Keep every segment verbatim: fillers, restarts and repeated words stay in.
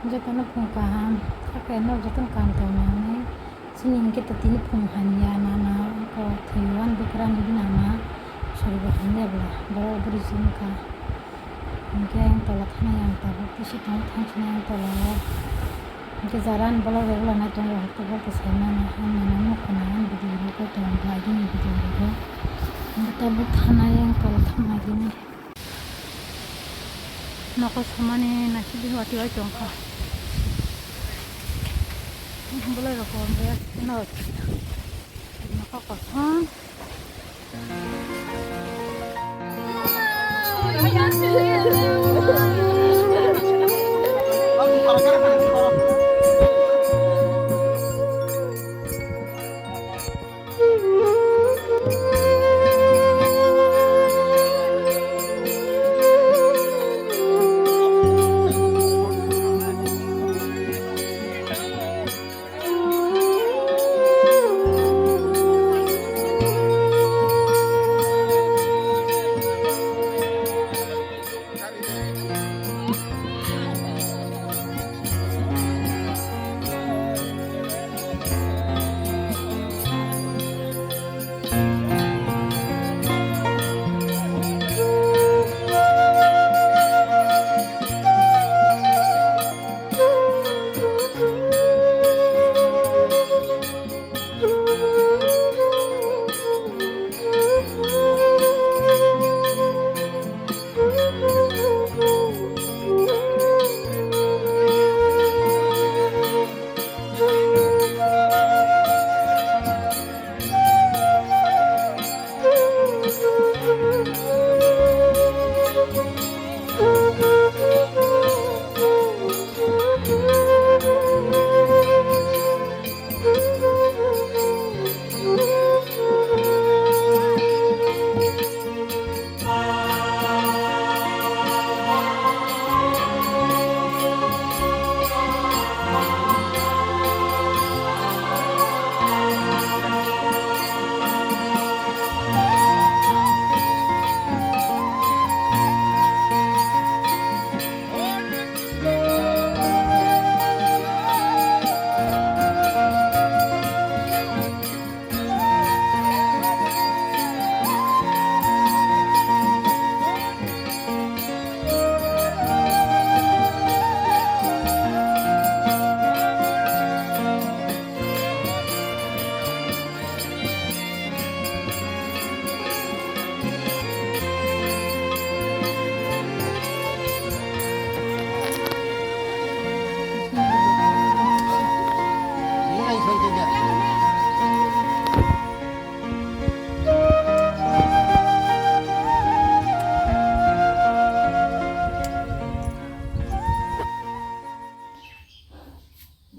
Jotono phung kaham, hakhe nok jotono kaham tong nang nai. Chini hinkhe to tini phung hamya, nana ko thwiwi ani bwkrani bini ama soribo hamya bwla, borok bwrwi se wngkha. Hinkhe ayang tola thanai ang tabuk tisi tongo, thangsina ayang tola o. Hinkhe jara ani bolok rok lanai tongo, hokto hokto sai mano, ang nana nukho na ang video rok tongo, agini video rok. Hinkhe tabuk thanai ayang tola thangnai gini. Nokol samani naisidi watwi bai tongkha. Bolai rok bo nokol kosom.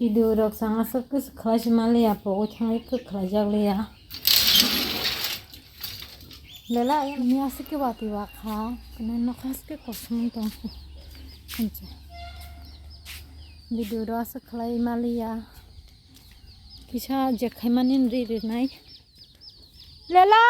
Video rok chang aswk khe khlai si manliya, pogwi thangwi khe khlai jak liya. Lela, ni aswk khe watwi wa kha, kwnwi nokha aswk khe kosom wng tong khe. Video rok aswk khlai manliya. Kisa jekhaimani ri rinai. Lela!